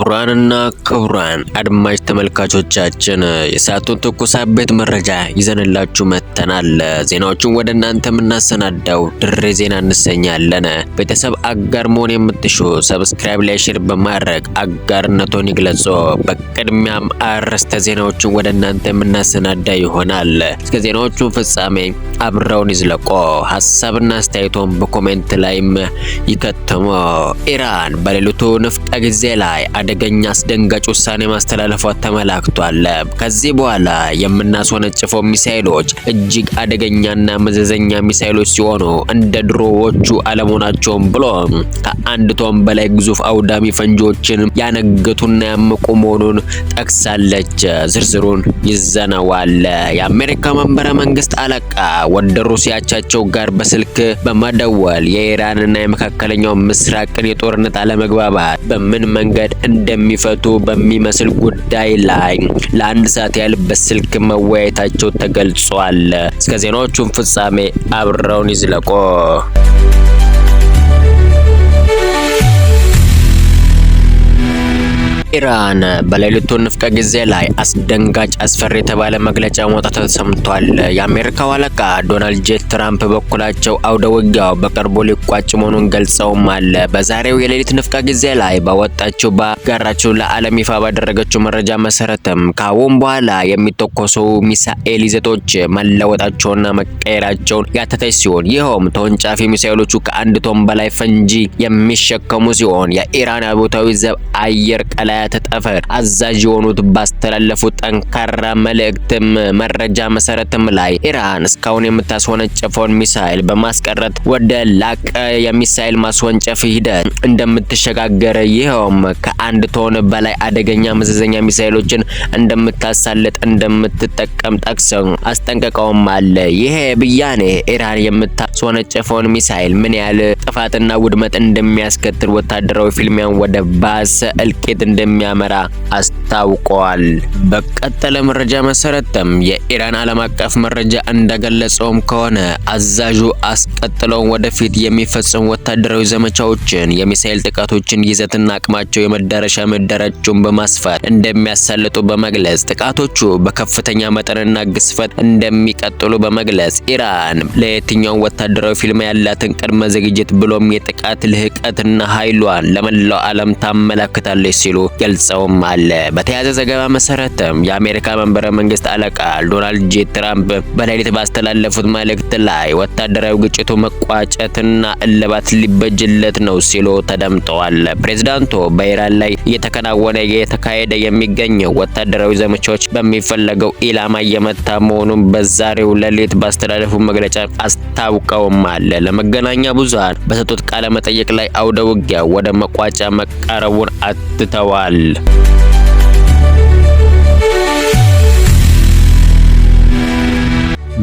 ክቡራንና ክቡራን አድማጭ ተመልካቾቻችን፣ የሰዓቱን ትኩስ አበይት መረጃ ይዘንላችሁ መጥተናል። ዜናዎቹን ወደ እናንተ የምናሰናዳው ድሬ ዜና እንሰኛለን። ቤተሰብ አጋር መሆን የምትሹ subscribe፣ like፣ share በማድረግ አጋርነቶን ይግለጹ። በቅድሚያም አርዕስተ ዜናዎችን ወደ እናንተ የምናሰናዳ ይሆናል። እስከ ዜናዎቹ ፍጻሜ አብረውን ይዝለቁ። ሀሳብና አስተያየቶን በ comment ላይም ይከትሙ። ኢራን በሌሊቱ ንፍቀ ጊዜ ላይ አደገኛ አስደንጋጭ ውሳኔ ማስተላለፏ ተመላክቷል። ከዚህ በኋላ የምናስወነጭፈው ሚሳኤሎች እጅግ አደገኛና መዘዘኛ ሚሳኤሎች ሲሆኑ እንደ ድሮዎቹ አለመሆናቸውን ብሎ ከአንድ ቶን በላይ ግዙፍ አውዳሚ ፈንጂዎችን ያነገቱና ያመቁ መሆኑን ጠቅሳለች። ዝርዝሩን ይዘነዋል። የአሜሪካ መንበረ መንግስት አለቃ ወደ ሩሲያ አቻቸው ጋር በስልክ በመደወል የኢራንና የመካከለኛው ምስራቅን የጦርነት አለመግባባት በምን መንገድ እንደሚፈቱ በሚመስል ጉዳይ ላይ ለአንድ ሰዓት ያህል በስልክ መወያየታቸው ተገልጿል። እስከ ዜናዎቹን ፍጻሜ አብረውን ይዝለቁ። ኢራን በሌሊቱ ንፍቀ ጊዜ ላይ አስደንጋጭ አስፈሪ የተባለ መግለጫ መውጣቱ ተሰምቷል። የአሜሪካው አለቃ ዶናልድ ጄ ትራምፕ በኩላቸው አውደ ውጊያው በቅርቡ ሊቋጭ መሆኑን ገልጸውማል። በዛሬው የሌሊት ንፍቀ ጊዜ ላይ ባወጣችው ባጋራችው ለዓለም ይፋ ባደረገችው መረጃ መሰረትም ከአሁን በኋላ የሚተኮሱ ሚሳኤል ይዘቶች መለወጣቸውና መቀየራቸውን ያተተች ሲሆን፣ ይኸውም ተወንጫፊ ሚሳኤሎቹ ከአንድ ቶን በላይ ፈንጂ የሚሸከሙ ሲሆን፣ የኢራን አብዮታዊ ዘብ አየር ቀላያት ጠፈር አዛዥ የሆኑት ባስተላለፉት ጠንካራ መልእክትም መረጃ መሰረትም ላይ ኢራን እስካሁን የምታስወነጨፈውን ሚሳኤል በማስቀረት ወደ ላቀ የሚሳኤል ማስወንጨፍ ሂደት እንደምትሸጋገር፣ ይኸውም ከአንድ ቶን በላይ አደገኛ መዘዘኛ ሚሳኤሎችን እንደምታሳልጥ እንደምትጠቀም ጠቅሰው አስጠንቅቀውማል። ይሄ ብያኔ ኢራን የምታስወነጨፈውን ሚሳኤል ምን ያህል ጥፋትና ውድመት እንደሚያስከትል፣ ወታደራዊ ፊልሚያን ወደ ባሰ እልቂት እንደሚያመራ አስታውቀዋል። በቀጠለ መረጃ መሰረትም የኢራን ዓለም አቀፍ መረጃ እንደገለጸውም ከሆነ አዛዡ አስቀጥለውን ወደፊት የሚፈጸሙ ወታደራዊ ዘመቻዎችን፣ የሚሳኤል ጥቃቶችን ይዘትና አቅማቸው የመዳረሻ ምህዳራቸውን በማስፋት እንደሚያሳልጡ በመግለጽ፣ ጥቃቶቹ በከፍተኛ መጠንና ግዝፈት እንደሚቀጥሉ በመግለጽ፣ ኢራን ለየትኛውም ወታደራዊ ፊልሚያ ያላትን ቅድመ ዝግጅት ብሎም የጥቃት ልህቀትና ኃይሏን ለመላው ዓለም ታመላክታለች ሲሉ ገልጸውም አለ። በተያያዘ ዘገባ መሰረትም የአሜሪካ መንበረ መንግስት አለቃ ዶናልድ ጄ ትራምፕ በሌሊት ባስተላለፉት መልእክት ላይ ወታደራዊ ግጭቱ መቋጨትና እልባት ሊበጅለት ነው ሲሉ ተደምጠዋል። ፕሬዝዳንቱ በኢራን ላይ እየተከናወነ እየተካሄደ የሚገኘው ወታደራዊ ዘመቻዎች በሚፈለገው ኢላማ እየመታ መሆኑን በዛሬው ሌሊት ባስተላለፉት መግለጫ አስታውቀውማል። ለመገናኛ ብዙሃን በሰጡት ቃለ መጠይቅ ላይ አውደ ውጊያ ወደ መቋጫ መቃረቡን አትተዋል።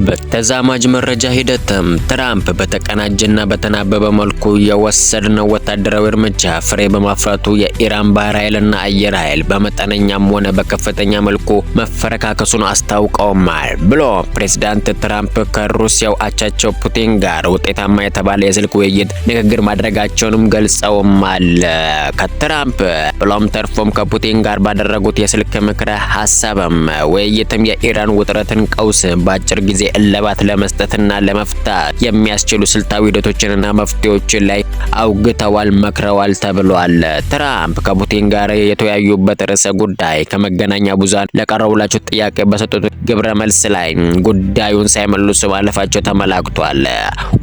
በተዛማጅ መረጃ ሂደትም ትራምፕ በተቀናጀና በተናበበ መልኩ የወሰድነው ወታደራዊ እርምጃ ፍሬ በማፍራቱ የኢራን ባህር ኃይልና አየር ኃይል በመጠነኛም ሆነ በከፍተኛ መልኩ መፈረካከሱን አስታውቀውማል። ብሎ ፕሬዝዳንት ትራምፕ ከሩሲያው አቻቸው ፑቲን ጋር ውጤታማ የተባለ የስልክ ውይይት ንግግር ማድረጋቸውንም ገልጸውማል። ከትራምፕ ብሎም ተርፎም ከፑቲን ጋር ባደረጉት የስልክ ምክረ ሀሳብም ውይይትም የኢራን ውጥረትን ቀውስ በአጭር ጊዜ እልባት ለመስጠትና ለመፍታት የሚያስችሉ ስልታዊ ሂደቶችንና መፍትሄዎችን ላይ አውግተዋል፣ መክረዋል ተብሏል። ትራምፕ ከፑቲን ጋር የተወያዩበት ርዕሰ ጉዳይ ከመገናኛ ብዙሃን ለቀረቡላቸው ጥያቄ በሰጡት ግብረ መልስ ላይ ጉዳዩን ሳይመልሱ ማለፋቸው ተመላክቷል።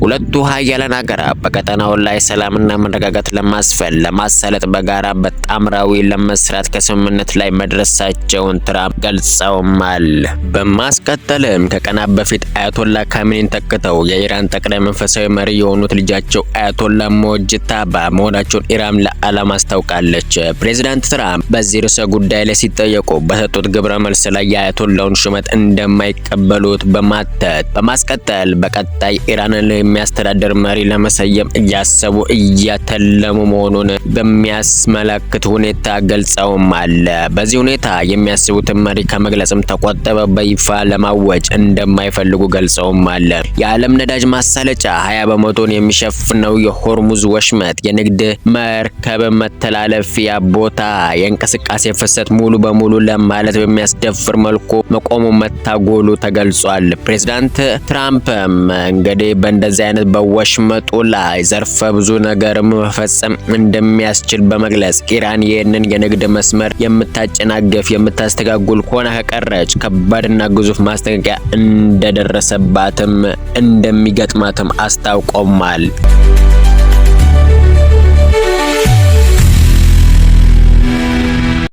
ሁለቱ ሀያላን ሀገራት በቀጠናው ላይ ሰላምና መረጋጋት ለማስፈን ለማሳለጥ በጋራ በጣምራዊ ለመስራት ከስምምነት ላይ መድረሳቸውን ትራምፕ ገልጸውማል። በማስቀጠልም ከቀናት በፊት አያቶላ ካሚኒን ተክተው የኢራን ጠቅላይ መንፈሳዊ መሪ የሆኑት ልጃቸው አያቶላ ሞጅታባ መሆናቸውን ኢራን ለዓለም አስታውቃለች። ፕሬዚዳንት ትራምፕ በዚህ ርዕሰ ጉዳይ ላይ ሲጠየቁ በሰጡት ግብረ መልስ ላይ የአያቶላውን ሹመት እንደማይቀበሉት በማተት፣ በማስቀጠል በቀጣይ ኢራንን የሚያስተዳድር መሪ ለመሰየም እያሰቡ እያተለሙ መሆኑን በሚያስመለክት ሁኔታ ገልጸውማል። በዚህ ሁኔታ የሚያስቡትን መሪ ከመግለጽም ተቆጥበው በይፋ ለማወጅ እንደማይፈልጉ ገልጸዋል። ገልጸውም አለ። የዓለም ነዳጅ ማሳለጫ 20 በመቶን የሚሸፍነው የሆርሙዝ ወሽመጥ የንግድ መርከብ መተላለፊያ ቦታ የእንቅስቃሴ ፍሰት ሙሉ በሙሉ ለማለት በሚያስደፍር መልኩ መቆሙ መታጎሉ ተገልጿል። ፕሬዚዳንት ትራምፕም እንግዲህ በእንደዚህ አይነት በወሽመጡ ላይ ዘርፈ ብዙ ነገር መፈጸም እንደሚያስችል በመግለጽ ኢራን ይህንን የንግድ መስመር የምታጨናገፍ፣ የምታስተጋጉል ሆና ከቀረች ከባድና ግዙፍ ማስጠንቀቂያ እንደደረሰባትም እንደሚገጥማትም አስታውቆማል።